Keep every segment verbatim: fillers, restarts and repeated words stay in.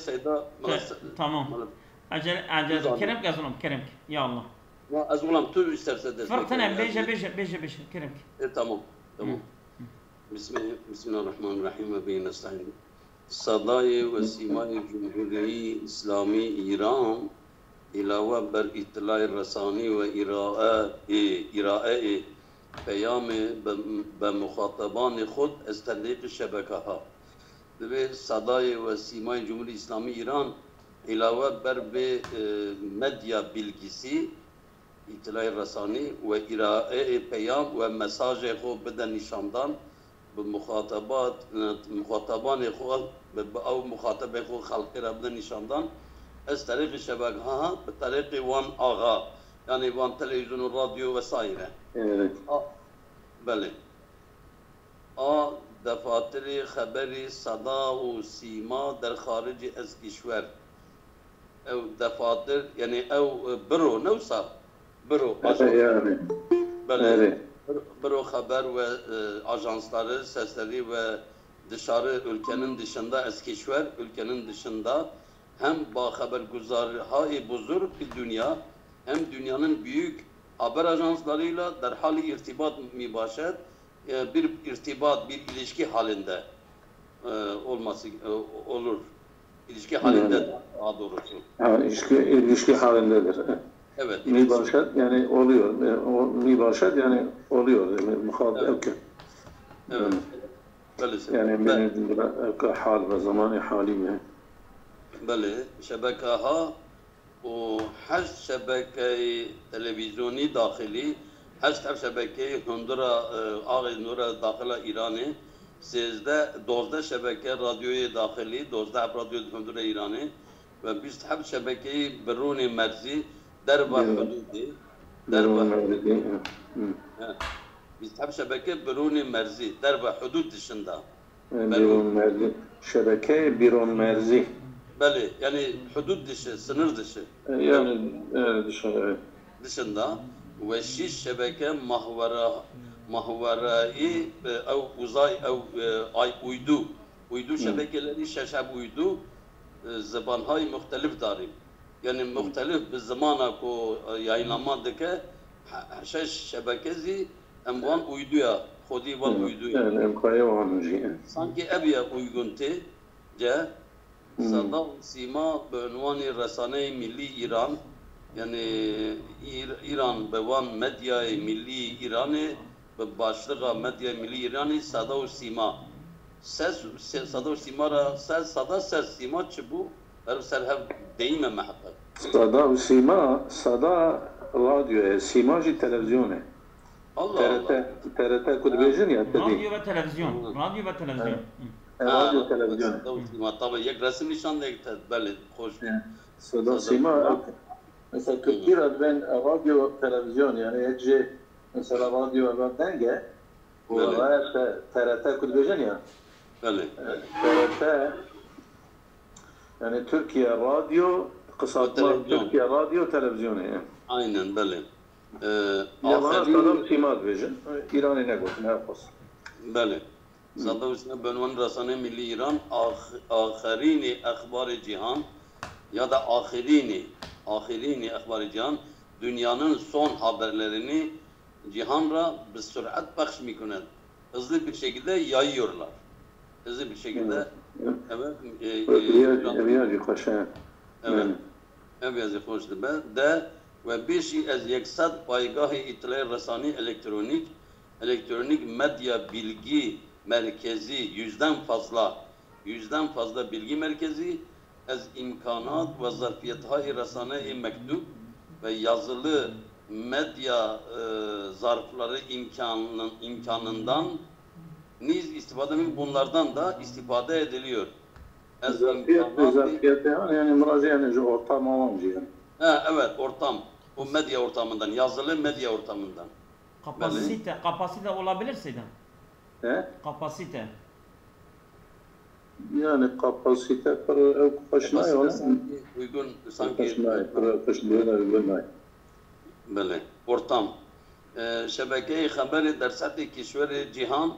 Seyda, mala Te- se- tamam. mala- Acele, acele. Uzandı. Kerem ki, ez olam, kerem ki. Ya Allah. Ma ez olam tu isterse destek Fırtına, ver, bêje, yani. bêje, bêje, bêje, kerem ki. E, tamam, tamam. Hı. Bismillah, Bismillahirrahmanirrahim ve bihi nestaîn. Sedayê ve sîmayê Cumhuriyê Îslamî Îran, îlawe ber îtilayê resanî ve îrae-, ê, îraeyê peyamê be, be muxatebanê xwe ez terlêqî şebeke ha. Divê Sedayê ve Sîmayê Cumhuriyê Îslamî Îran, îlawe ber vê, e, medya bilgisî, îtilayê resanî ve îraeyê peyam ve mesajê xwe bide nîşandan, bi muxatabat, muxatabanê xwe, bi, bi ew muxatebê xwe xelkê re bide nîşandan, ez terêqî şebeke ha, bi terêqî wan axa, yanî wan televîzyon û radyo vesaire. Evet. A, belê. A defatirê xeberî Seda û Sîma derxaricî ez kîşwer. Ew defatir, yanî ew, e, biro, ne wisa? Biro, Evet, ajans. yani. Belê. Evet. Bir-, biro xeber ve, e, ajansları, sesleri ve dışarı, ülkenin dışında, ez kîşwer, ülkenin dışında hem ba xeberguzarhayê buzurg bir dünya, hem dünyanın büyük haber ajanslarıyla derhali irtibat mibaşet, e, bir irtibat, bir ilişki halinde, e, olması, e, olur. İlişki halinde Evet. daha doğrusu. Ha, ilişki, ilişki halindedir. Evet, ilişki. Mibaşet yani oluyor. E, o, mibaşet yani oluyor. Yani, muhat-, Evet. okey. Evet. Evet. Belê, Yani, Be- benim bura, e, hal ve zamanı hali mi? Belê, şebeke ha û heşt şebekeyê televîzyonî daxilî, heşt ev şebekeyê hundura, e, axê hundura daxila Îranê, sêzdeh, dozdeh şebeke radyoyê daxilî, dozdeh ev radyo hundura Îranê ve bîst heft şebekeyê birûnê merzî derva Birûn. hudûdê, Birûn derva merzî, hı. He. Bîst heft şebeke birûnê merzî, derva hudûd dişinda. E, Belûn. Bîron merzî. Şebekeyê bîron merzî. Belê, yani hudud dışı, sınır dışı. E, yani, e, dışı, evet. Dışında ve şiş şebeke mahvera, mahverayî, e, ew uzay, ew, e, ay uydu. Uydu Hı. şebekeleri şeş heb uydu, e, zibanhay muhtelif darî. Yani Hı. muhtelif bi zimana ku, e, yayınlama dike, he-, şeş şebeke zî em wan uyduya, xwedî wan Hı. uyduya. Yani em xweye wan jî. Sanki ev ya uygun tê, ce, Hmm. Sada û Sîma bi unwanê Resaneyê Millî Îran, yani Îr-, Îran bi van medyayê millî Îranê, bi başlığa medyayê millî Îranê Sada û Sîma. Ses, se-, Sada û Sîma ra, ses, Sada, ses, Sîma çi bû? Her ser hev deyîme miheqeq. Sada û Sîma, Sada radyo ye, Sîma jî televîzyon e. Allah T R T, Allah. T R T ku dibêjin ya, te dî. Radyo ve televizyon. Hı. Radyo ve televizyon. Evet. Hı. E, Ha, radyo, bak, televizyon. Sada û Sîma. Tabii, yek resim nîşan de, belê, hoş. Evet. Sada Sada Sîma, Sîma. Mesela, Hı. Tirkî re dibên radyo, televizyon, yani yek jê, mesela, radyo ve denge, bu Belê. araya te-, T R T ku dibêjin ya. Belê. E, T R T, yani Türkiye Radyo, kısaltma Televizyon. Türkiye Radyo Televizyonu, yani. Aynen, belê. E, Lê vana axirîn Sada û Sîma dibêjin. Îranê negotin, her xwest. Belê. Hı. Sada û Sîma bi unwan Resaneyê Millî Îran, ax-, axirînê exbarê cîhan ya da axirînê, axirînê exbarê cîhan, dünyanın son haberlerini cihan ra bi suret pexş mîkunet. Hızlı bir şekilde yayıyorlar. Hızlı bir şekilde, Evet. Evet. evet, e, e, Ev ya, ev ya jî xweş e. Evet. Belê. Ev ya jî xweş dibe. De ve bêşî ez yek sed paygahê îtilay resanî elektronik, elektronik medya bilgi merkezi, yüzden fazla, yüzden fazla bilgi merkezi, ez imkanat ve zarfiyethayê resaneyê mektub ve yazılı medya, e, zarfları imkanın-, imkanından niz istifade mi? Bunlardan da istifade ediliyor. Ez Zarfiyet, imkanatê zarfiyet yani, yani muracı yani şu ortam alan yani. Ha, evet, ortam. O medya ortamından, yazılı medya ortamından. Kapasite, Belê. kapasite olabilir Seyda. He? Kapasite. Yani kapasite pir ew xweş nayê, Kapasite ona. sanki uygun, sanki Xweş nayê, pir ew xweş nayê, uygun nayê. Belê. Ortam. Ee, şebekeyê xeberê dersetê kişwerê cîhan,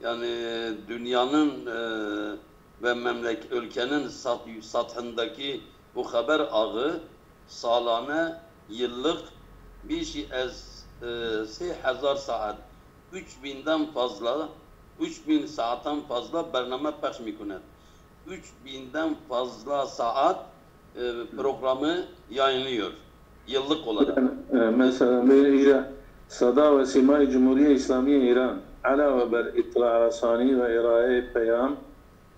yani dünyanın, e, ve memlek-, ülkenin sat-, sathindaki bu haber ağı salane, yıllık, bîş ez, e, sê hezar saat, üç binden fazla, üç bin saatten fazla bername pexş mikunet. Üç binden fazla saat, e, programı yayınlıyor yıllık olarak. Yani, e, mesela bir iyice Sada ve Simay Cumhuriye İslamiye İran, ala ve ber itla rasani ve iraye peyam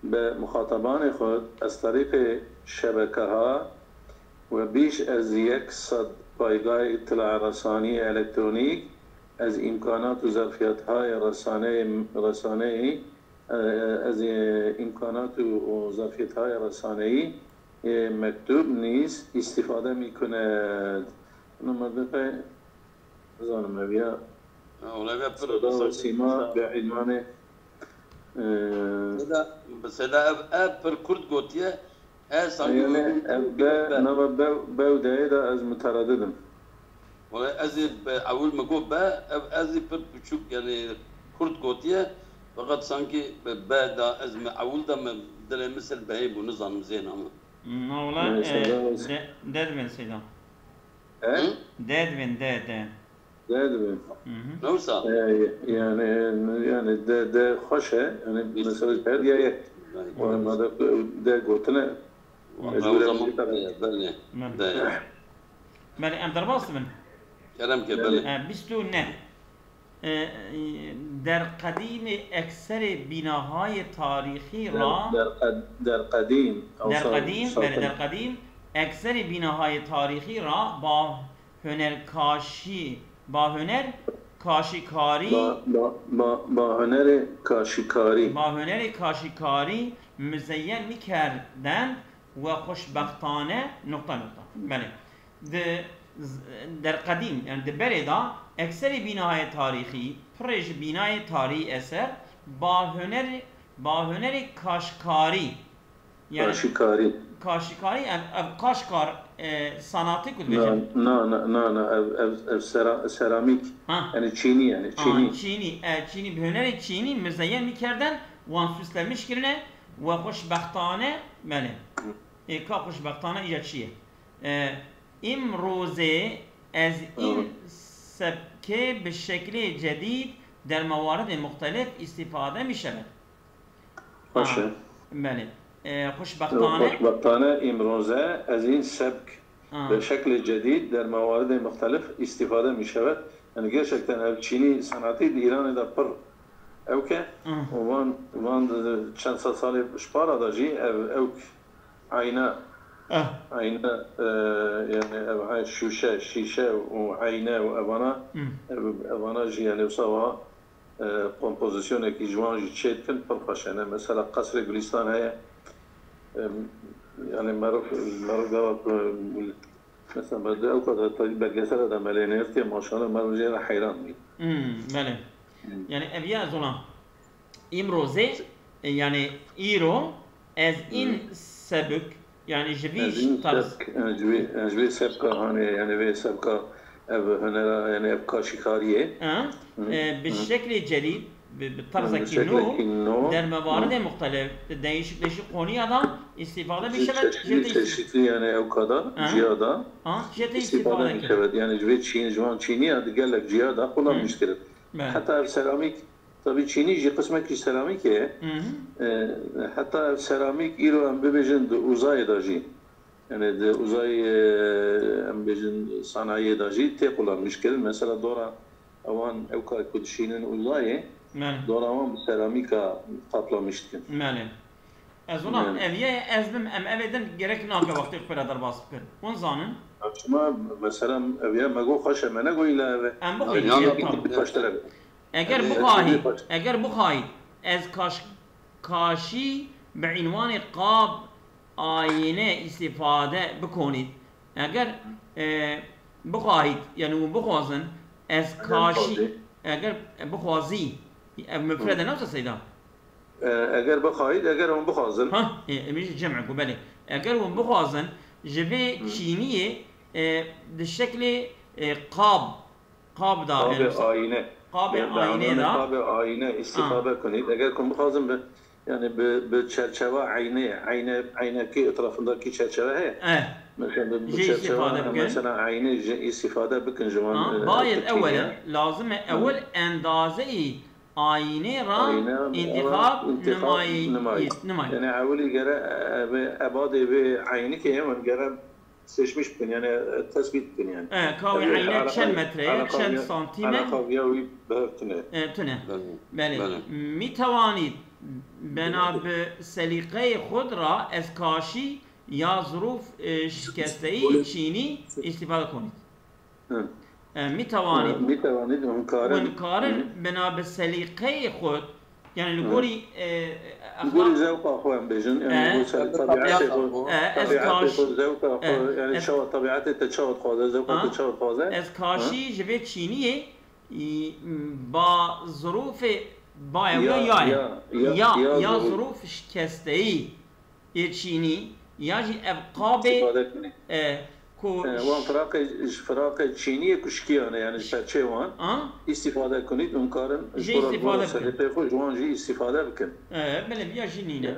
bi muxatabanê xwe ez terîqê şebekeha we bîş ez yek sed paygay îtila resanî elektronîk ez îmkanat û zerfiyethay resaneyê, resaneyî, e, ez, e, îmkanat û, û zerfiyethay resaneyî, e, mektub nîs îstîfade mîkunet. Numar de Nizanim ev ya. Ha, ona ve pir Seda ve sanki Sîma be îlmanê, e, Seda, Seda ev, ev pir kurt gotiye. E sanki yani ev be, be. Nava be, be û deyê de ez muteredid im. Wala ez ê be, ewil me got be, ev ez ê pir piçûk, yani kurt gotiye. Fakat sanki be, be da ez me ewil de me dilê min ser beyê bû, nizanim zêna min. Na wala, e, Seda ve de, de dibin Seyda. He? Hı? De dibin, de, de. De dibin. Hı hı. Ne wisa? E, yani, yani de, de xweş e. Yani mesela her diye yek. Belê. Wala ma de, de gotine. Wala mecbur o zaman e, belê. Belê. De. Belê, em derbas dibin. Kerem ke, belê. E, bîst û neh. E, e, derqedîmê ekserê bînahayê tarîxî ra Der, derqed, derqedîm. Derqedîm, belê, derqedîm. Ekserê bînahayê tarîxî ra ba huner kaşî, ba huner kaşîkarî, Ba, ba, ba, ba hunerê kaşîkarî. Ba hunerê kaşîkarî mizeyyen mikerden we xweşbextane, noqta, noqta. Belê. Di z-, derqedîm, yani di berê de ekserê bînahayê tarîxî, pirê ji bînayê tarî eser, ba hunerê, ba hunerê kaşkarî, yani Kaşîkarî. Kaşîkarî, ev, ev kaşkar, e, sanatî ku dibêjin. Na, na, na, na, na, ev, ev, ev sera-, seramîk. Ha. Yani çînî yani, Ha, çînî. Çînî, e, çînî, bi hunerê çînî mizeyyen mikerden, wan süslemiş kirine, we xweşbextane, belê. Hı. E, ka xweşbextane îca çi ye? E, Îmrozê ez Hı. în sebkê bi şeklê cedîd der mewaridê muxtelif îstîfade mîşeve. Xweş e. Ha, belê. E, xweşbextane. Xweşbextane îmroze ez în sebk Ha. bi şeklê cedîd der mewaridê muxtelif îstîfade mîşeve. Yani gerçekten ev çînî sanatî di Îranê de pir ewk e. Hı. Û van, van çend sed salê ji para de jî ev ewk Eyna. Eh. Eyna, e, yani ev hay şûşe, şîşe û eyne û evana, Hmm. ev, evana jî yani wisa wa, e, kompozisyonekî ji wan jî çêdikin, pir xweş e. Ne? Mesela Qesrê Gulîstan heye. Em, yani meriv, meriv gava ku, mesela me de ew kadar tabii belgesele de me lê nêrtiye, maşallah meriv jê re heyran bî. Hmm, belê. Hmm. Yani ev ya zolan. Îmrozê, e, yani îro, ez în sebik, yani ji vî tarz. Ez în sebk, e, ji vê, e, ji vê sebka hanê, yani vê sebka ev hunera, yani ev kaşîkariyê. Ha? Hı, e, bi hı. şeklê cedîd, bi, bi tarzekî nû, der mewaridê muxtelif, di değişik değişik konuya da îstîfade bişeve, çeşitli, çeşitli yani ew kadar, ha? Ciya da. Ha, cihê îstîfade bişeve. Yani ji vê çîn, ji wan çîniya di gelek ciya da kullanmış kirin. Heta ev seramîk Tabii çînî jî qismekî seramîkê ye. Hı hı. E, heta ev seramîk îro em bibêjin di uzayê de jî. Yani di uzayê, e, em bêjin sanayiyê de jî tê qulanmiş kirin. Mesela dora ewan ew ka ku dişînin uzayê, Belê. dora wan bi seramîka qaplamiş dikin. Belê. Ez ona Yani. ev ye, ez bim, em evê din gerek nake wextê xwe pêra derbas bikin. Hûn zanin? Şima mesela ev ye, me got xweş e, me negot îla ev e. Em bixwînin, Yani, ya, yani, tamam. Xweştir e. Eger Yani, bixwahî, yani, eger bixwahî, ez kaş-, kaşî bi înwanê qab ayîne îstîfade bikonît. Eger, e, bixwahît, yani hûn bixwazin, ez kaşî, bixwazî. eger bixwazî, ev mifred e, Hı. ne wisa Seyda? E, eger bixwahît, eger hûn bixwazin. Ha, e, em jî cem ku belê. Eger hûn bixwazin, ji vê Hı. çîniyê, e, di şeklê, e, qab, qab da, Qabê yani, ayîne. qabê Yani, ayîne yani da. qabê ayîne îstîfade Ha. kunît. Eger hûn bixwazin bi, Yani bi, bi çerçeva eyne, eyne, eynekî etrafındaki çerçeve heye. Eh. Mesela bi, bi çerçeva, mesela eyne ji istifade bikin ji wan. Ha, e, bayê ewel e, lazim e ewel endazeyî ayînê ra intixab nimayî. Yani ewilî gere, e, ebadê vê eynikê heye gere seçmiş bikin, yani, e, tespît bikin, yani. E, ka wê eynek çend metre ye, çend santîm e? Alaka viya wî bi hev tune. E, tune. Belê. Belê. Mî tewanît bena bi selîqeyê xwe ra ez kaşî ya zirûf, e, şikesteyî çînî îstîfade konît. E, mî tewanît. Mî tewanît hûn karin. Hûn karin bena bi selîqeyê xwe Yani li gorî, e, li gorî zewqa xwe em bêjin, yani li gorî ser tabiatê xwe, tabiatê xwe, zewqa xwe, yani çawa tabiatê te çawa dixwaze, zewqa te çawa dixwaze. Ez kaşî ji vê çîniyê, ba zirûfê bayê wî ya, ya, ya zirûf şikesteyî. Ê çînî ya jî ev qabê, e, ku, e, wan firaqê, ji firaqê çîniyê ku şikiyane, yani ji perçê wan îstîfade kunît, hûn karin ji îstîfade bikin. Serê pê xwe ji wan jî îstîfade bikin. E, belê, ya jî nîne.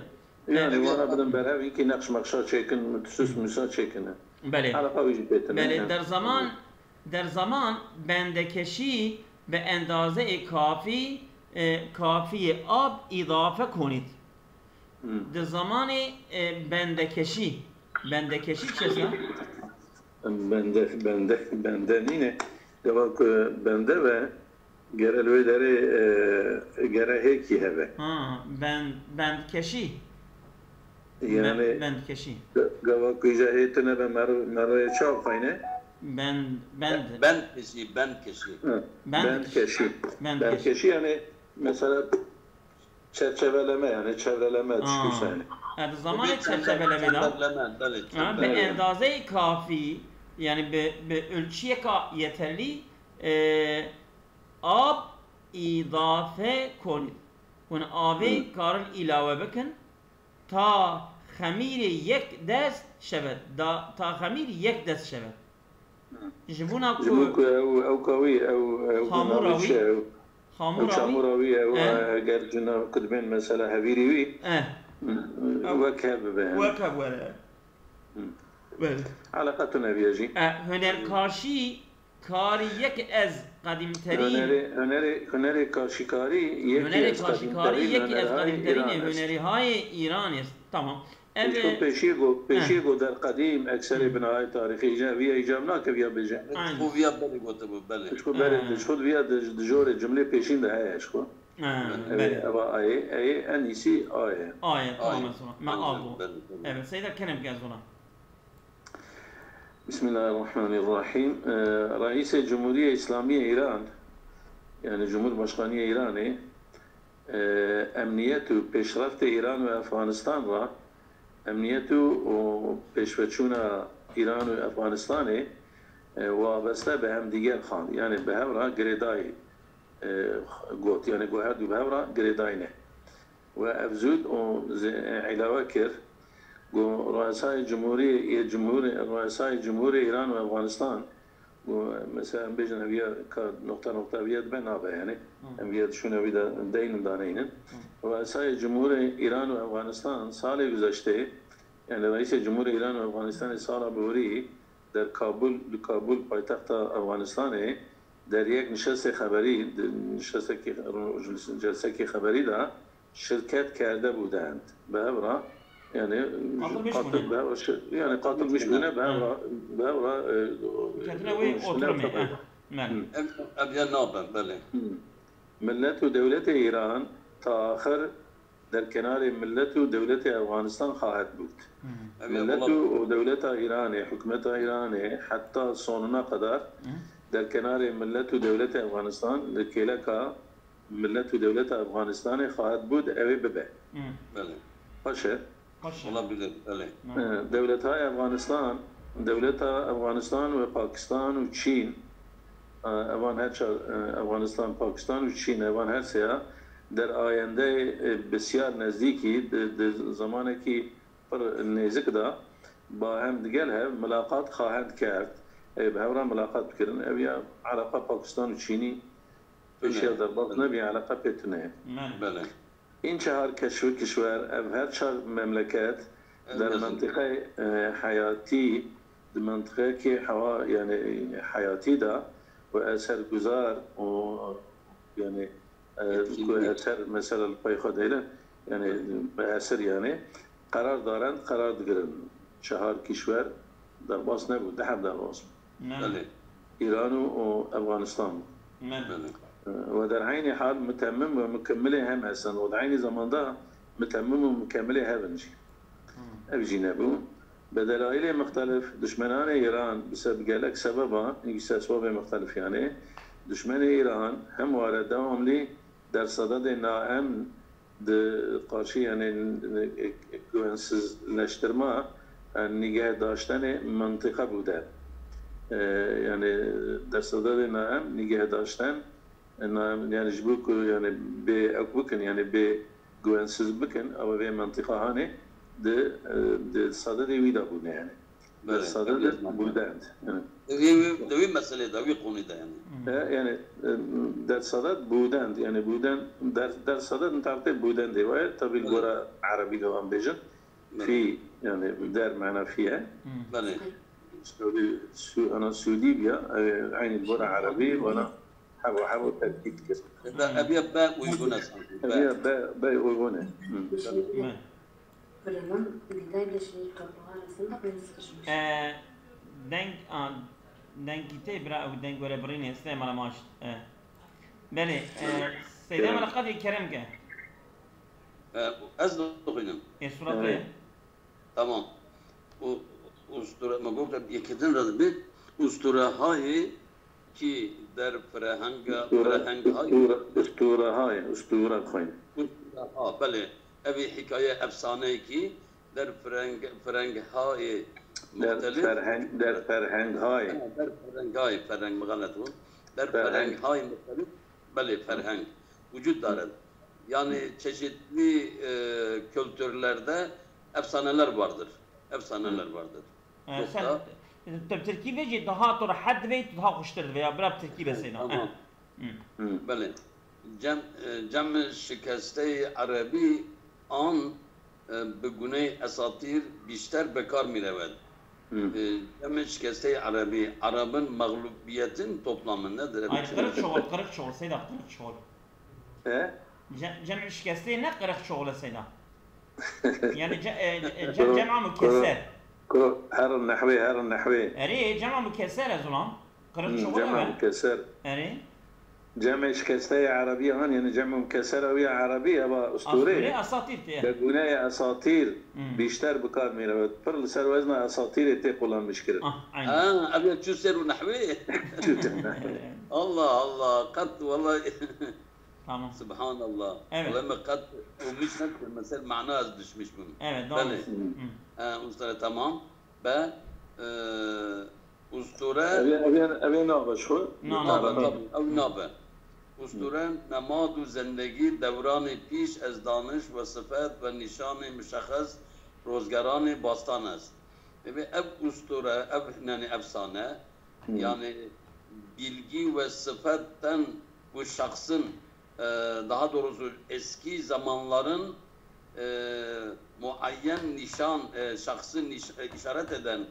Yani wana bidin berhev, hinkî neqş meqşa çêkin, süs mûsa çêkin. Belê. Eleqa wî jî pê tune. Belê, der zaman, der zaman bendekeşî bi endazeyê kafî, e, kafiyê ab îdafe konît. Di zamanê, e, bendekeşî, bendekeşî çesa? Bende, bende, bende nîne. Gava ku bende ve, gere li wê derê, e, gere hêkî heve. Ha, bend, bendkeşî. Yani, bendkeşî. Gava ku îja hê tune be, mer, merê çav xayne? Bend, bend. Bendkeşî, bendkeşî. Bendkeşî. Bendkeşî yani, mesela, Çerçeveleme, yani çevreleme, tişt wisa yani. Ha, di zamanê çerçeveleme de, çemberleme, belê, ha, bi endazeyê kafî, yani bi, bi ölçüyeka yeterlî, e, ab îdafe konît. Hûn avê karin îlawe bikin, ta xemîrê yek dest şeve, da, ta xemîr yek dest şeve. Ji bona ku, ji bo ku ew, ew kawî, ew, ew xamûra wî, ew, ew çamûra wî, ew, eger cina ku dibên mesela hevîrî wî, wek hev bibe yani. Wek hev were. Belê. Eleqa tune viya jî. E, hunerkaşî karî yek ez qedîmterîn. Hunerê, hunerê, hunerê kaşîkarî yekî ez qedîmterîn, yekî ez qedîmterînê hunerî hayê Îranê. Tamam. Ev, pêşî go, pêşî go der qedîm ekserê binayê tarîxî îca viya îcab nake viya bêje. Aynen. Ji xwe viya berê gotibû, belê. Ji xwe berê, ji xwe viya di, di jorê cumlê pêşîn de heye ji xwe. Ha, belê. Eva ayê, ayê en iyisi ayê. Ayê, tamam, ez ona. Me av bû. Belê, belê. Evet, Seyda Kerem gel zona. Bismillahirrahmanirrahim. E, Reîsê Cumhuriyê Îslamî yê Îran, yani Cumhurbaşkanî yê Îranê, e, emniyet û pêşreftê Îran û Efxanistan re, emniyet û, û pêşveçûna Îran û Efxanistanê, e, wabeste bi hemdîger xand, yani bi hev re girêdayî, e, got, yani got her du bi hev re girêdayî ne. We ev zûd û zê-, îlawe kir, got, Ruesayê Cumhuriyê, yê Cumhurê, Ruesayê Cumhurê Îran û Efxanistan, got, mesela, em bêjin, ev ya ka noqta noqta ev ya dibe nabe, yani. Hı. Em ya dişûne wî de deynin daneynin. Hı. Ruesayê Cumhurê Îran û Efxanistan salê guzeştê, yani Reîsê Cumhurê Îran û Efxanistanê sala borî, der Kabul, li Kabul, paytexta Efxanistanê, der yek nişestê xeberî, di nişestekî, celsekî xeberî de şirket kerde bûdend. Bi hev re, yani, qatil bi hev re, yani, qatil miş bûne, bi hev re, bi hev re, e, ketine wê oturimê, eh, belê. Ev, ev ya nabe, belê. Millet û dewletê Îran ta axir der kenarê millet û dewletê Efxanistan xahet bût. Millet û, û dewleta Îranê, hikûmeta Îranê heta sonuna qedar der kenarê millet û dewletê Efxanistan li kêleka millet û dewleta Efxanistanê xahet bût, ew ê bibe. Belê. Xweş e. Olabilir, belê. E, dewleta Efxanistan, dewleta Efxanistan ve Pakistan û Çîn, e, evan her çar, e, Efxanistan, Pakistan û Çîn, evan her sêya der ayendeyê, e, bisyar nezdîkî, di, di zamanekî pir nêzik de, ba hem digel hev milaqat xahend kerd. E, bi hev re milaqat bikirin. Ev ya eleqa Pakistan û Çînî pêşiya derbas nebî, eleqa pê tune ye. Belê. În çehar keşû kişwer, ev her çar memleket der mentiqeyê, e, heyatî, di mentiqeyekê hewa, yani, heyatî de û eserguzar û, yani, e, ku eser mesela li pey xwe dêrin, yani, bi eser, yani, qerar darend, qerar digirin. Çehar kişwer derbas nebû, di heb derbas bû. Belê. Îran û, û Efxanistan bû. Belê. E, we der eynî hal mutemmim ve mukemmilê hem hestin. We der eynî zamanda mutemmim û mukemmilê hev in jî. Ev jî nebû. Bi delaîlê mixtelif, dişmenanê Îran bi se-, bi gelek sebeba, bi esbabê mixtelif, yani, dişmenê Îran hem ware dewamlî der sededê naemn di qarşî, yani, güvensizleştirma, yani, nîgehdaştenê mentiqe bûde. E, yani, der sededê naemn nîgehdaşten, e, naemn, yani, ji bo ku, yani, bê ew bikin, yani, bê güvensiz bikin, ew vê mentiqa hanê di, e, di sededê wî de bûne, yani. Belê, der sededê bûdend. Di wî, di wî meselê de, wî konî de, yani. E, yani, e, der sedet bûdend, yani, bûdend, der, der sedet min tartê bûdendê waye, tabii, li gora erebî de wan bêjin. Belê. Fî, yani, der mana fî ye. Belê. Sûdî, su-, ana sûdî biya, e, eynî li gora erebî, wana hebo hebo terkîb dikir. Be, ev ya be uygun e sanki, be. Ev ya be, be uygun e. Hı. Belê. Ee, deng, a, dengî tê bira, ew deng were birînê, Süleyman Amaş. Ee, belê, ee, Seyda Meleqatê kerem ke. Ee, ez dixwînim. Ê suret re. Tamam. Û, û ustura, me got, yekî din re dibê, ustura hayê Kî der firehenga, Ustura, fireheng hay? Ustura, ustura hay, ustura xwîn. Ustura ha, belê. Ev ê hikaye efsaneyekî der fireng, fireng hayê Der muxtelif. Ferheng, der ferheng hay. Ha, der fereng hay, fereng mi xelet bû. Der Ferheng. Fereng hay muxtelif, belê, ferheng. Vücut dare. Yani çeşitli, e, kültürlerde efsaneler vardır. Efsaneler Hı. vardır. E, Yoksa sen, e, tu bi tirkî vê jî daha tu rehet divê, tu daha xweştir divê ya, bira bi tirkî be Seyda. Tamam. Eh. Hı. Hı. Belê. Cem, e, cem şikesteyê erebî an, e, bi guney esatîr bîşter bi kar mîrewet. Hı. E, cem şikesteyê erebî, Arabın mağlubiyetin toplamı nedir? Ay, qirix çoğul, qirix çoğul, Seyda, qirix çoğul. He? Ce-, cem şikesteyê ne qirix çoğul e Seyda. Yani ce-, e, e, ce-, Kuro, cema kuro, mukeser. Kuro, herin nehwê, herin nehwê. Erê, cema mukeser e zulam. Qirix Hmm, çoğul cema e. mukeser. Erê. Cemê şikesteyê erebî han, yani cemê mukeser ew ya erebî, eva usturê. Usturê, esatîr tê. Bi guneyê esatîr Hmm. bîşter bi kar mîrewet. Pir li ser wezna esatîrê tê qulanmiş kirin. Ah, aynen. Ha, ev ya çû ser û nehwê. Çû ser nehwê. Allah Allah, qet, vallahi. Tamam. Subhanallah. Evet. Wala me qet umît nekir, mesela mana ez düşmüş bûm. Evet, doğru. Belê. Hı. Ha, ustura tamam. Be, e, ustura Ev ê, ev ê, ev ê nabe ji xwe. Na, Nabe, nabe. tabii, ew Hı. nabe. Ustura nemad û zendegî dewranê pîş ez daniş ve sifet ve nîşanê muşexes rozgeranê bastan ez. Divê ev ustura, ev, yani efsane, Hı. yani bilgi ve sıfetten bu şahsın, e, daha doğrusu eski zamanların, e, muayyen nişan, e, şahsın niş-, e, işaret eden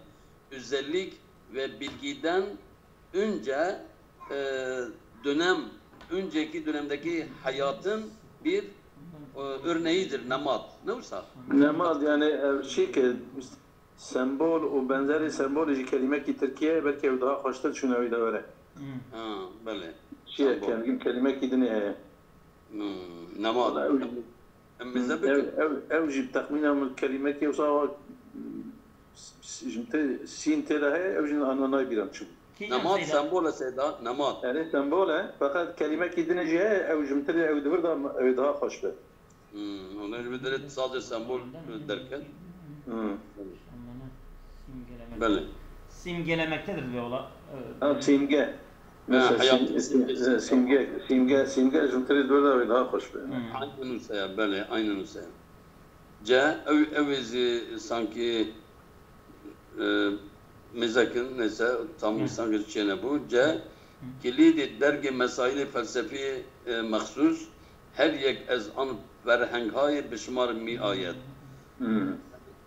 özellik ve bilgiden önce, e, dönem, önceki dönemdeki hayatın bir, e, örneğidir, nemat. Ne olsa? Nemat yani, e, şey ki, Sembol û benzerê sembolê ji kelîmekî tirkî ye, belkî ew daha xweştir çûne wî de were. Hmm. Ha, belê. Çi ye Sembol. Ke-, kelîmekî dinê heye. Hmm, nema. Wala ew jî, Em, em, bize ew, bikin. ew, ew jî bi texmîna min kelîmekî wisa wa, s-, s-, ji min tê, sîn tê de heye, ew jî ana nayê bîra min çi bû. Kîjan Nemat Seyda? Sembol e Seyda, nemat. Erê sembol e, feqet kelîmekî dinê jî heye, ew ji min tirê ew di vir de ew daha xweş be. Hmm, ona göre direkt sadece sembol derken. Hmm. Belê. Simgelemektedir diyor ola. Ha, simge. Mesela hayatın sim-, simgesi. e, simge, simge, simge ji tirî dûr de daha hoş be. Hmm. Aynen öyle ya, belê, aynen öyle. Ce, ev, ev ê zî sanki e, mêzekin, neyse, tam Hı. sanki çênebû. Ce, Hı. kilîdê dergê mesaîlê felsefî, e, mexsûs, her yek ez an ferhenghayê bi şimar mi ayet.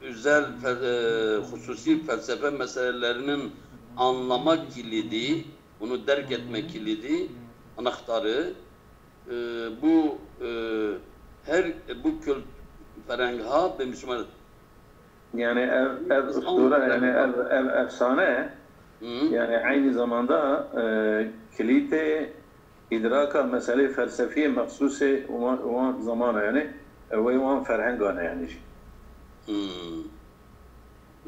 Özel, fe- e, hususi felsefe meselelerinin anlama kilidi, bunu derk etme kilidi, anahtarı, e, bu, e, her, bu kült, ferhengha bi şimar. Yani ev, ev ustura, yani ev, ev efsane, yani aynı zamanda e, kilîtê îdraka meselê felsefiyê mexsusê wan, wan zamana, yani ew ê wan ferhengan e, yani jî.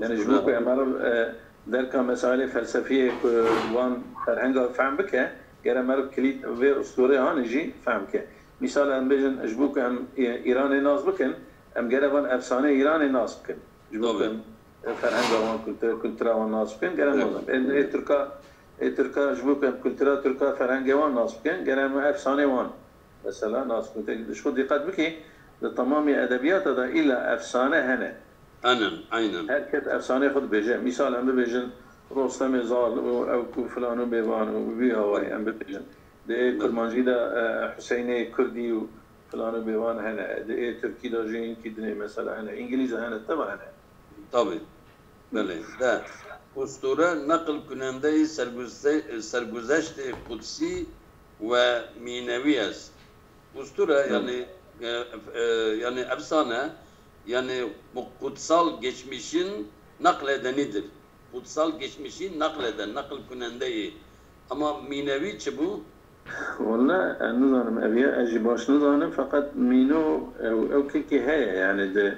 Yani ji bo ku em meriv e, derka mesailê felsefiyê ku wan ferhenga fehm bike, gere meriv kilît vê usturê anî jî fehm bike. Mîsal em bêjin, ji bo ku em Î- Îranê nas bikin, em gere van efsanê Îranê nas bikin. Ji bo ku em e, ferhenga wan, kultura, kultura wan nas bikin, gere em nas bikin. Ê, ê Tirka, ê Tirka ji bo ku em kultura Tirka, ferhengê wan nas bikin, gere em efsanê wan mesela nas bikin. Te ji xwe dîqet bikî, di temamî edebiyata de îlla efsane hene. Aynen, aynen. Her kes efsanê xwe dibêje. Mîsal em bibêjin Rostemê Zal û ew ku filan û bêvan û bi vî hawayî em bibêjin. Di ê Kurmancî de e, Huseynê Kurdî û filan û bêvan hene. Di ê Tirkî de jî hinkî dinê mesela hene. Îngilîz de hene, teva hene. Tabii. Belê. De. Usture neqil kunendeyî serguzde- serguzeştê qudsî ve mînewî est. Usture yani e, e, yani efsane yani bu kutsal geçmişin nakledenidir. Kutsal geçmişi nakleden, nakil kunendeyî. Ama mînewî çi bû? Walla ez nizanim, ev ya ez jî baş nizanim, feqet mîno ew, ew kekê heye, yani di,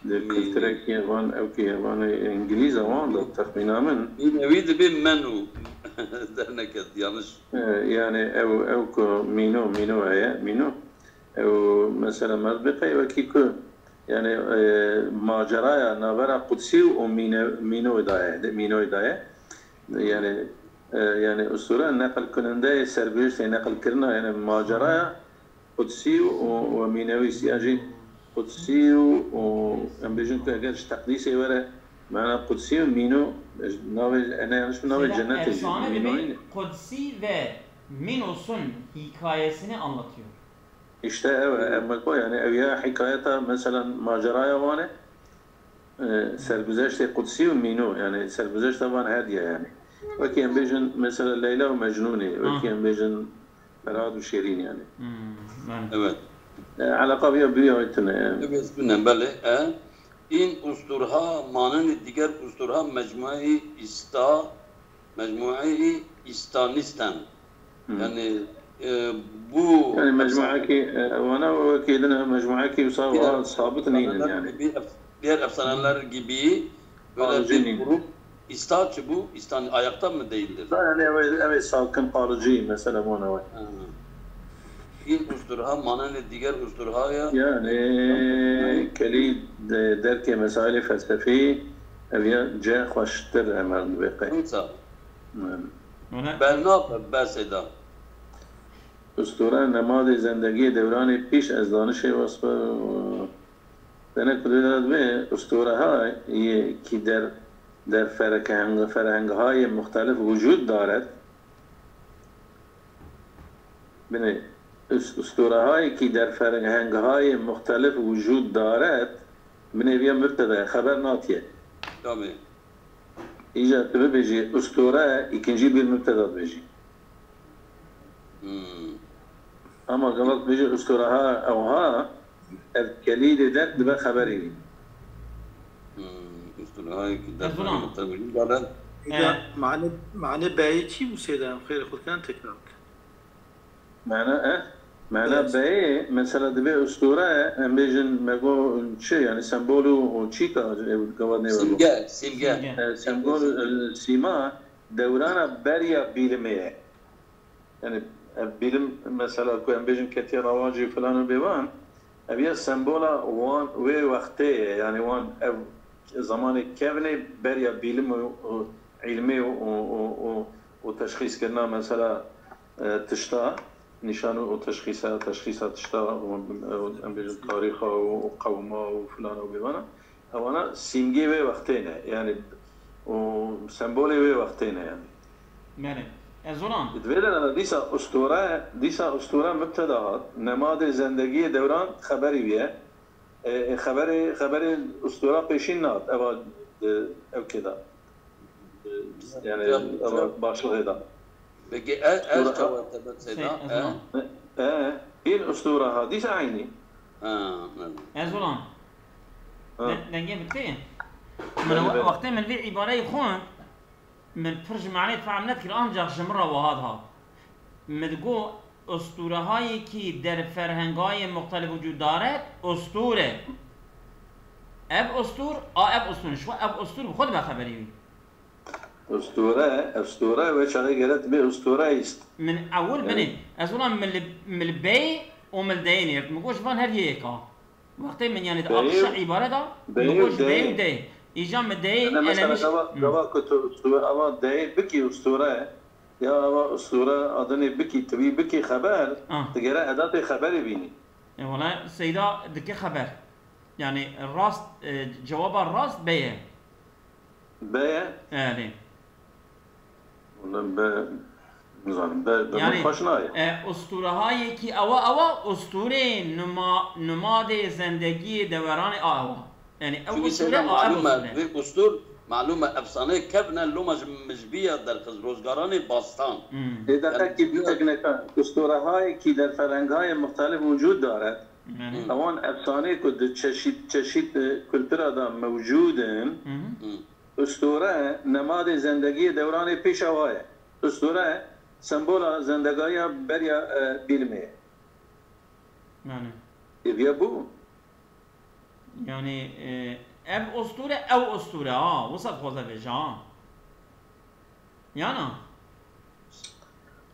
di kulturekî van, ew kê van îngilîz e, wan de texmîna min. Mînewî dibê menu. Derneket, yanlış. E, yani ew, ew ku mîno, mîno heye, mîno. Ew mesela merdbê qey wekî ku, yani e, maceraya navbera qudsî û mîne, mîno daye, de, mîno daye. Yani e, yani ustura neqil kunendeyê serguzeştê neqil kirina, yani maceraya qudsî û, û mînewî siya jî qudsî û, û em bêjin ku eger ji teqdîsê were, mana qudsî û mîno, navê, ene yanlış mı navê cennetê jî, mînoyî ne. Kudsi ve Minos'un hikayesini anlatıyor. İşte ev e, ev me got, yani ev ya hikayeta, mesela maceraya wan e, e, serguzeştê qudsî û mîno, yani serguzeşta van her diye yani. Wekî em bêjin mesela Leyla û Mecnûnê, wekî em bêjin Ferhad û Şêrîn yani. Evet. E, eleqa vîya bi vîya tune yani. Evet, tune, belê. E, in usturha manenê diger usturha mecmuayê îsta Mecmueyî Îstanîsten. Yani e, bu Yani mecmuekî e, wana wekî din mecmuekî wisa wa sabit nînin yani. Gibi, diğer efsaneler gibi böyle bir grup. İsta çi bu? İstan ayakta mı değildir? Yani ev, ev sakin kalıcı mesela wana. Î usturha manenê diger usturhaya. Yani kelî de derkê mesailê felsefî ev ya ce xweştir e merdibê qey. Wisa. Yani. Berna be- besê da. Ustura nemadê zendegiyê dewranê pîş ez danişê wespe. Dene ku dê dibê ustura ha yê ki der der fereheng ferehengha yê muxtelif wujud daret. Binê, us- usturehayê ki der ferhengehayê muxtelif wujud daret, binê viya mübtedaya xeber natiye. Tabii. Îca tu bibêjî usture, îkincî bir mübteda dibêjî. Hmm. Ama gava tu bêjî ustureha ewha, ev kelî dê der dibe xeberî wî. Hmm, usturehayê ki der ferhengehayê muxtelif wujud daret. Îca mane, mane beyê çi bû sêde em xêrê xwe dikin tekrar bikin. Mana, eh? Mana beyê, mesela dibê usture, em bêjin, me got çi, yani sembol û, û çîka, ew gava nêwe got. Simge, simge. Simge. E, sembol, e, sîma, dewrana beriya bîlimê ye. Yani, ev bîlim, mesela, ku em bêjin ketiye rawacî filan û bêvan, ev ya sembola wan, wê wextê ye, yani wan ev zemanê kevnê beriya bîlim û, û îlmê û, û, û, û, û teşxîskirina, mesela, e, tişta, nîşan û teşxîsa, teşxîsa tişta, û, û, em bêjin tarîxa û, û qewma û filan û bêvana, ewana sîmgê wê wextê ne. Yani, û sembolê wê wextê ne yani. Belê. Ez zoran. Di vê derê dîsa ustore, dîsa ustore mubteda hat. Nemadê zendegiyê dewran xeberî wî ye. E, e, xeberê, xeberê ustore pêşîn nehat. Eva, e, ev kê da. E, yani, eva başlığê da. Peki, e, ez çawa te ben Seyda? Ez zoran. E, e, îl ustore ha, dîsa eynî. Ha, Ez zoran. Dengê min tê. Min wextê min vê îbareyê xwend, min pir ji manê fehm nedikir, ancax ji min re wiha dihat. Min digot, usturehayekî der ferhengayê muxtelif wicûd daret, ustur e. Ev ustur, a ev ustur, ji xwe ev ustur bi xwe dibe xeberê wî. Ustore, ustore ve çaxê gere dibê ustore îst. Min ewil binê, ez wila min li bey û min li deyê nêrt. Min got ji van her yê yek a. Wextê min yani di aqişa îbare da, min got ji bey û dey. Îca min dey elemiş. Gava ku tu ustore, ama dey bikî ustore. Ya ama ustore adinê bikî, tu wî bikî xeber, digere edatê xeberê bînî. E, wala Seyda dike xeber. Yani rast, e, cewaba rast beye. Beye? Yani. Wala be, nizanim, be, be yani, xweş nayê. E, usturehayekî ewa, ewa usturê numa, numadê zendegiyê deweranê a ewa. Yani ew usture a ev usture. Vê ustur, malûm e, efsaneyê kevn e, loma ji min ji bî ya derxiz, Rozgaranê Bastan. Hmm. Ê deqekî bitekneka, usturehayekî der ferhengayê muxtelif wicûd daret. Ewan efsaneyê ku di çeşît çeşît kultura de mewcûd in, ustore nemadê zendegiyê dewranê pêşewa ye. Ustore sembola zendegariya beriya bîlimê ye. Yanî. Êviya bû. Yanî ev ustore, ew ustore ha, wisa dixwaze bêje ha. Yana.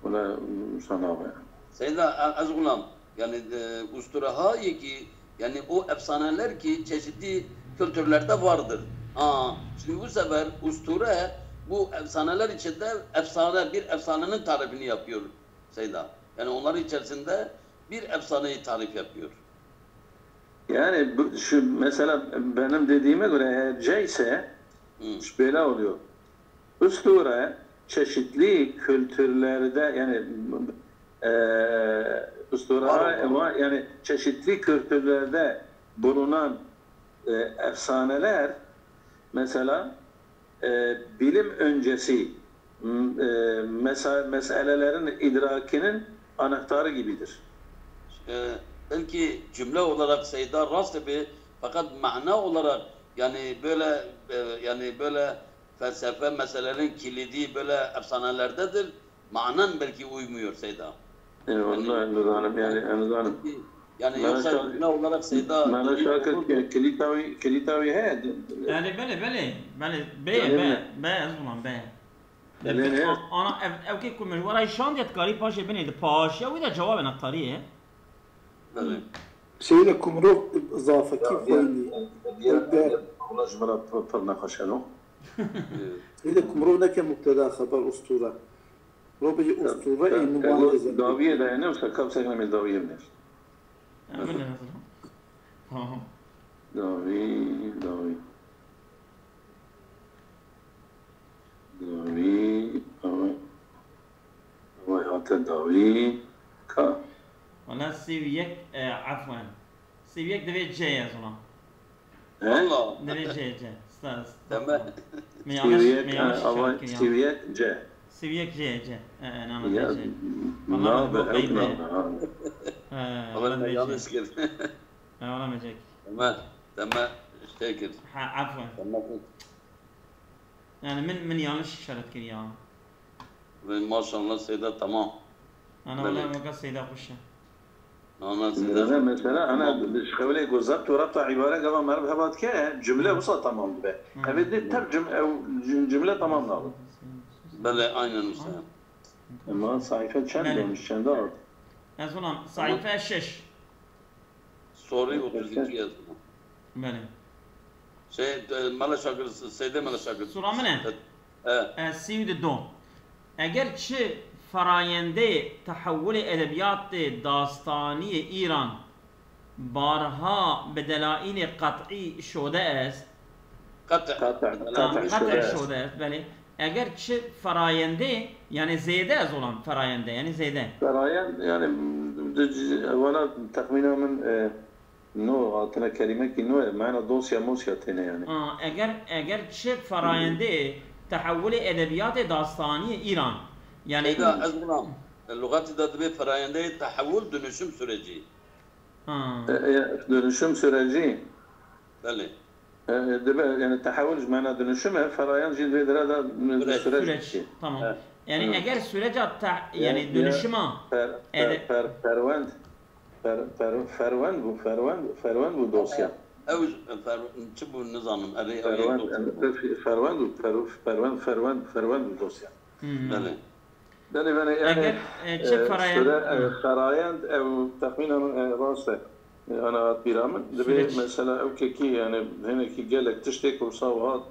Wala wisa nabe. Seyda, ez gulam. Yani e, usturehayê ki, yani o efsaneler ki çeşitli kültürlerde vardır. Ha, şimdi bu sefer usture bu efsaneler içinde efsane, bir efsanenin tarifini yapıyor Seyda. Yani onların içerisinde bir efsaneyi tarif yapıyor. Yani bu, şu mesela benim dediğime göre eğer C ise böyle oluyor. Usture çeşitli kültürlerde yani e, usture yani çeşitli kültürlerde bulunan e, efsaneler mesela e, bilim öncesi e, mesa, meselelerin idrakinin anahtarı gibidir. E, belki cümle olarak Seyda rast bir fakat mana olarak yani böyle e, yani böyle felsefe meselelerin kilidi böyle efsanelerdedir. Manen belki uymuyor Seyda. Eyvallah, yani, nizanim yani, nizanim. Yani yoksa cümle olarak Seyda... Mela Şakir, kilîta wî, kilîta wî heye? Belê, belê, belê. Belê, be, be, ez bilam, be. Belê, ana, ev, ev kê ku min ji we re şandiye dikarî paşê binê di paşiya wî de cewabê neqtarî ye. Belê. Seyda ku mirov zafekî xwînî. Wala ji min re pir nexweş e no. Seyda ku mirov neke mubteda xeber ustûre. Mirov bêje ustûre ê min wan lê zengîn. Dawiyê de ne wisa ka wisa ne dawiyê min. Tamam. Dawî, dawî. Dawî, dawî. Vay hate dawî. Ka. Wala sî û yek, e, efwen. Sî û yek divê C ye zona. He? Allah. Divê C, C. Sta, sta. Tamam. Me yanlış, me yanlış işaret kir ya. Sî û yek C. Sî û yek C, C. E, e, name C. Valla be ew name. Ama yanlış kir. E, valla me C. Tamam. Tamam. Şey kir. Ha, afwen. Tamam. Yani min, min yanlış işaret kir ya. Ve maşallah Seyda tamam. Ana wala weka Seyda xweş e. Ana Seyda. Mesela ana ji xewlê ku zebt û rebta îbare gava meriv heva dike, cumle wisa tamam dibe. Ev ê dê tev cumle tamam nabe. Belê, aynen wisa. Ema sayfa çend demiş, çend ard? Ez ona sayfa şeş. Sorry, otuz iki yazdım. Belê. Şey, e, Mele Şakir, Seyde Mele Şakir. Sura min e? E, sî û du. Eger çi ferayendê tehewulê edebiyatê dastaniyê Îran barha bi delaîlê qet'î şode est, qet'î şode est, belê. Eger çi ferayendê, yani zêde ez olan ferayende, yani zêde. Ferayend, yani, vana texmîna min, e, no, hatine kelîmekî no ye, mena dosya mosya têne yani. A, eger, eger çi ferayendê tehewulê edebiyatê dastaniyê Îran, yani. Şeyda, ez buna, e, lugati de dibê ferayendê tehewul dönüşüm süreci. Ha. E, e, dönüşüm süreci. Belê. E, dibe, yani tehewul ji mena dönüşüm e, ferayend jî divê dire de süreç. Süreç. Tamam. Evet. Yani Hı. eger süreca te, yani, yani dönüşüma per, per, per, perwend, per, per, ferwend bu, ferwend, ferwend bu dosya. Ew çi bu nizanim. Erê, ew ferwend, ferwend bu, per, perwend, ferwend, ferwend bu dosya. Belê. Belê, belê, yani, Eger, e, çi e, ferayend, süre, e, ferayend, ew texmîna min, e, rast e. E, ana hat bîra min. Dibê süreç. Mesela ew kekî, yani, hinekî gelek tiştê ku wisa hat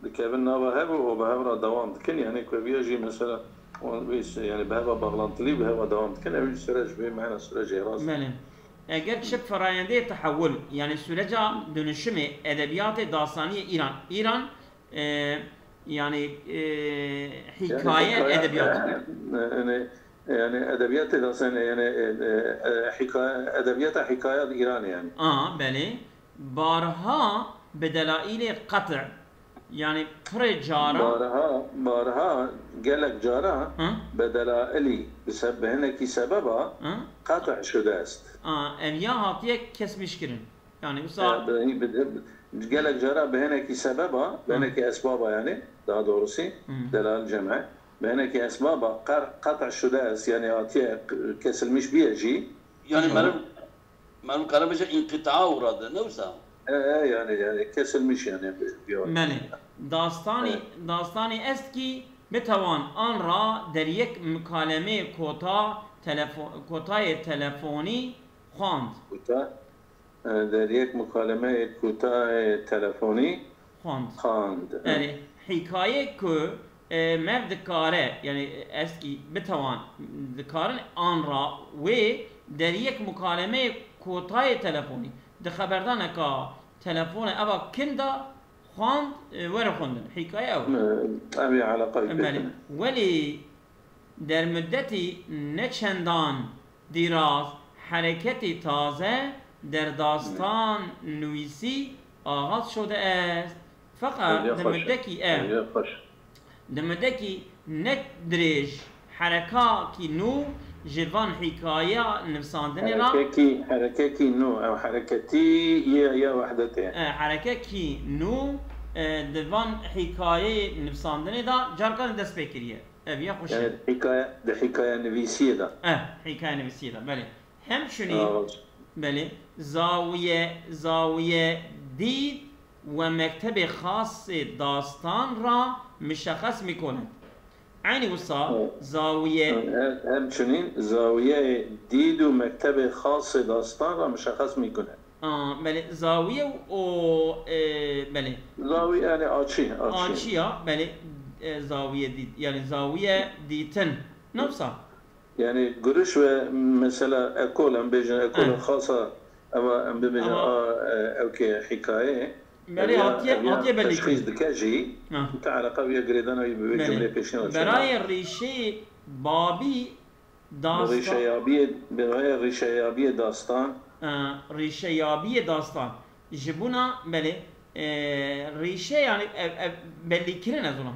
dikevin nava hev û bi hev re dewam dikin, yani, ku ev ya jî mesela, wan wê se-, yani, bi hev re bağlantılî, bi hev re dewam dikin, ew jî süreç, vê mena sürecê rast e. Belê. Eger çi ferayendê tehewul, yani süreca dönüşümê edebiyatê dastaniyê Îran, Îran, e, yani, e, hikaye edebiyat. Yani, yani edebiyatê de sen yani, e, e, e, hikaye, edebiyata hikaya di Îranê yani. A, belê. Barha bi delaîlê qet', yani pirê cara. Barha, barha gelek cara Hı? bi delailî, bi se-, bi hinekî sebeba Hı? qet' şude est. A, ev ya hatiye kesmîşkirin. Yani wisa E, bi, bi, bi, gelek cara bi hinekî sebeba, bi Hı. hinekî esbaba yani, daha doğrusu, Hı. delal cem'e, bi hinekî esbaba qer-, qet' şude est, yani hatiye k-, kesilmiş biye jî. Yani Hı. meriv, meriv kare bêje înqîtaa uğradı, ne wisa? E, e, yani, yani kesilmiş yani bir, bir Belê. Dastanî, Evet. dastanî est ki bitewan an ra der yek mukalemê kota telefo-, kotayê telefonî xwand. Kuta, e, der yek mukalemeyê kuta, e, telefonî xwand. Xwand. Erê, hîkayê ku, e, mev dikare, yani, e, eskî bitewan, dikarin an ra wê der yek mukalemeyê kotayê telefonî, di xeberdaneka telefone eva kin de xwand, e, were xwendin. Hîkaye ew e. E, ev ê eleqa wî pê Belê. tune. Welî Der muddetî ne çendan dîraz hereketî taze der dastan nivîsî axaz şode est. Feqet di muddekî e, di muddekî ne dirêj herekakî nû ji van hîkayeya nivsandinê ra. Herekekî, herekekî nû, ew hereketî ye ya wehdetê. E, herekekî nû, e, di van hîkayeyê nivsandinê de carkan dest pê kiriye. Ev ya xweş e. Evet, hikaye, di hikayenivîsiyê de. Eh, hikayenivîsiyê de, belê. Hemçunî, belê, zawiye, zawiye dîd we mektebê xasê dastan ra mişexes mîkonet. Eynî wisa zawiye. Hem, hemçunîn zawiyeyê dîd û mektebê xasê dastan ra mişexes mîkonet. A, belê, zawiye û, e, belê. Zawiye, yani açî, açî. Açî ya, belê, e, zawiye dît, yani zawiye dîtin. Ne wisa? Yani giriş ve mesela ekol, em bêjin ekolê xasa, eva em bibêjin a, e, ew ke hikaye. Belê, hatiye, hatiye belê. Teşxîs dike jî, te eleqa wî ya girêdana wî bi vê cumleyê pêşîna. Berayê rîşeyê babî Bi rîşeyabiyê, bi rê rîşeyabiyê dastan. E, rîşeyabiyê dastan. Ji bona, belê, e, rîşe, yani ev, ev bellîkirin ez ona.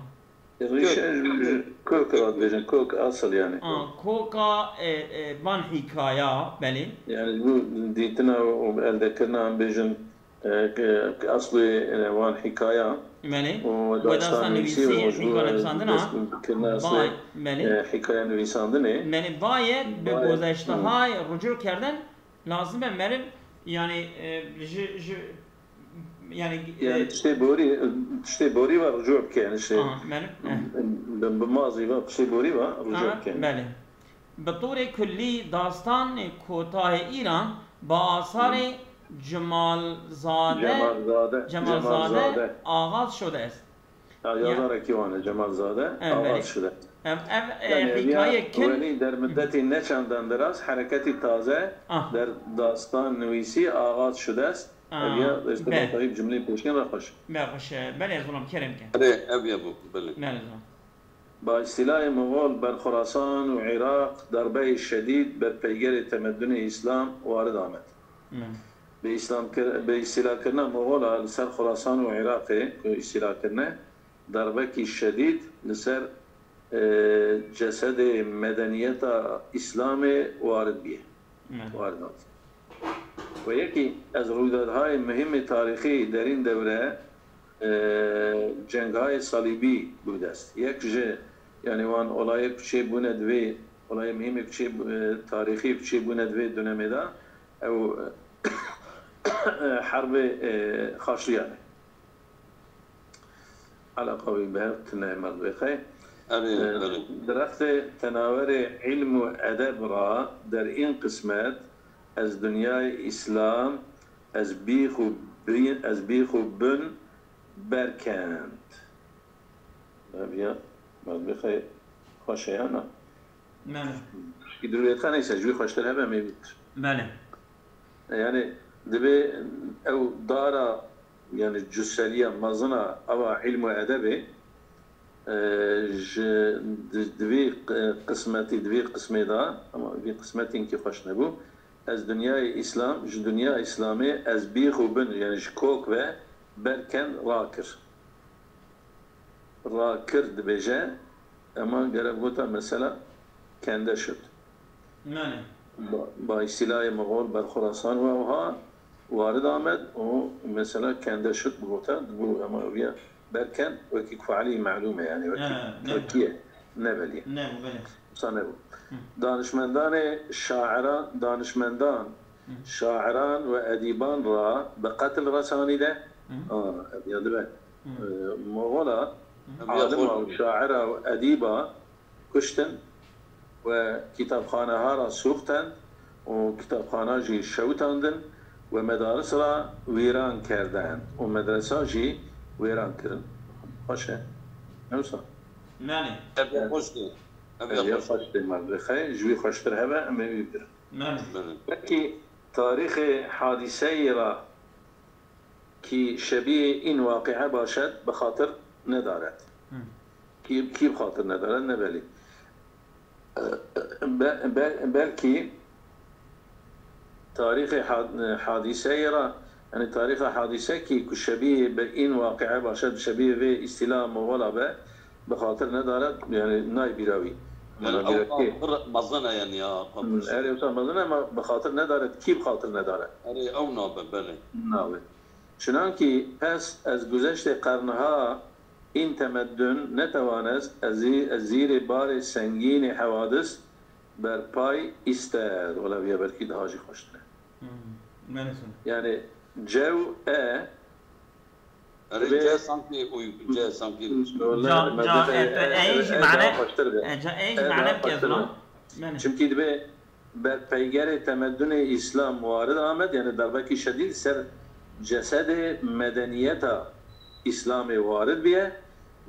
Rîşe ji kök re dibêjin, kök, asıl yani. A, koka, e, e, van hîkaya, belê. Yani bu dîtina û eldekirina em bêjin, e, ke, ke eslê, e, wan hîkaya Belê. û We dasta destan nivîsî nivîsî, û ji bo hîka nivîsandina. Dest bi kirina eslê, Vay, belê. e, hîkaya nivîsandinê. Belê, vaye bi Vaye. gozeştehayê rucu kerdin, lazim e meriv, yani, e, ji, ji, yani, Yani e, tiştê borî, tiştê borî ve rucu bike, yani şey, Aha, meriv, eh. bi, bi mazî ve tiştê borî ve rucu Aha, bike. Belê. Bi torê kullî dastanê kotayê Îran bi asarê Cemalzade, Cemalzade, Cemalzade, Cemalzade. Axaz şode est. Ya, ya, yazarekî wan e, Cemalzade, Axaz şode. Ev, ev, e, yani, hikaye kin. Welî der middetî ne çendan diraz hereketî taze, ah, der dastan nivîsî Axaz şude est. Ev ya, Aa, işte be. Tayyip cümleyi pêşkên re xweş. Be xweş, e, belê ez wilam kerem ke. Erê, ev ya bû, belê. Belê, zilam. Ba îstîlayê Moxol ber Xurasan û Iraq darbeyê şedîd ber peygerê temedunê Îslam warid amet. Belê. Bi Îslam kir-, bi îstîlakirina Moxola li ser Xurasan û Iraqê ku îstîla kirine, darbekî şedîd li ser, e, cesedê medeniyeta Îslamê warid bîye. Belê. Warid hat. Ve yekî ez rûydathayê muhîmê tarîxî derîn dewre, e, cenghayê salîbî bû dest. Yek ji, yanî wan olayê ku çê bûne divê, olayê muhîmê ku çê bû-, e, tarîxî ku çê bûne divê dönemê de ew, e, herbê, e, Xaçliyan e. Eleqa wî bi hev tune merdê xey. Erê, E, erê. Dirextê tenawerê ilm û edeb ra der în qismet ez dinyayê Îslam ez bîx û bin, ez bîx û bin berkend. Ev ya merdê xey xweş e ya na? Belê. Şikî dirûyetxa neyse, ji wî xweştir hebe me wî kir. Belê. Yani divê ew dara, yani cuseliya mezina ava ilm û edebê, e, ji di-, divê qi-, qismetî, divê qismê de, ama vî qismetî hinkî xweş nebû. Ez dinyayê Îslam, ji dinya Îslamê ez bîx û bin, yani ji kok ve berkend rakir. Rakir dibêje, ema gerek gota mesela kende şut. Belê. Ba, ba îstîlayê Moxol ber Xurasan û ewha warid amed û mesela kende şut bigota, dibû ema eviya berken wekî ku fealî melûm e, yani wekî He, ne. Tirkiye, ne belî. Ne, belê. Wisa nebû. Hı. Danişmendanê şaira-, danişmendan, Hı. şairan ve edîban ra bi qetil resanî de, Hı. a, eviya dibe. Hı. E, Moxola Hı. alima û şaira û edîba kuştin ve kitapxaneha ra sûxtend û kitapxana jî şewitandin ve medaris ra wîran kerdend û medresa jî wêran kirin. Xweş e. Ne wisa? Belê. Ev ya xweş e. Ev ya Ev ya xweş e. Xweş e, merdê xey, ji wî xweştir hebe, em ê wî bigirin. Belê. Belê. Belkî tarîxê hadîseyê ra ki şebîhê în waqi'e başet, bi xatir nedaret. Hı. Kî, kî bi xatir nedaret, ne belî. Be-, be-, belkî tarîxê had-, hadîseyê ra, yani tarîxa hadîse ki ku şebîhê bi în waqi'e başet, şebîhê vê îstîla Moxola be, bi xatir nedaret, yani nayê bîra wî. Yani Mana ew bîra kê? Pir mezin e yani ya, Hmm, pir şey. Erê, wisa mezin e, ama bi xatir nedaret, kî bi xatir nedaret? Erê, ew nabe, belê. Nabe. Çunankî pes ez guzeştê qerniha în temeddun netewanest ez zî-, ez zîrê barê sengînê hewadis berpay îster. Wela viya belkî daha jî xweştir e. Hmm, belê. Yani cew e Erê, Ve ce sankî uy, ce sankî Ca, ca, e, e, e, jî mane, e, ca, e, jî mane bike zilam. Belê. Çimkî dibe ber peygerê temedunê Îslam warid amed, yani darbekî şedîd ser cesedê medeniyeta Îslamê warid biye.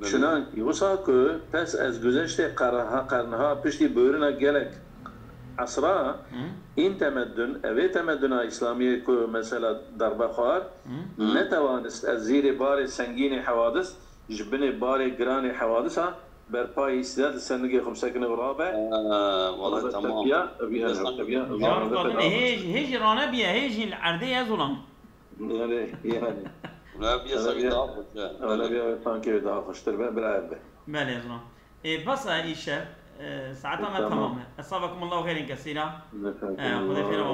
Belê. Çunankî wisa ku pes ez guzeştê qerha-, qerniha piştî bûrina gelek esra, Hı. în temedun, evê temeduna Îslamiyê ku mesela darbe xwar, Hı. netewanist ez zîrê barê sengînê hewadis, ji binê barê giranê hewadisa berpayê îstîdat li ser nigê xwe bisekine û rabe. Ha, wala Rabe tamam. Tepiya, eviya, Esan eviya, Can eviya, Kadın, eviya. Hê jî, hê jî rane biye, hê jî li erdê ye zolam. Yani, yani. Wala biye Öyle sankî bir, daha xweş e. Öyle bir sankî daha xweştir be, bira ev be. Belê, zilam. Ê, bes e îşev, e, saeta me Tamam. Temam e. Estağfirullah xêrên kesîra. Estağfirullah. E, Xwedê xêra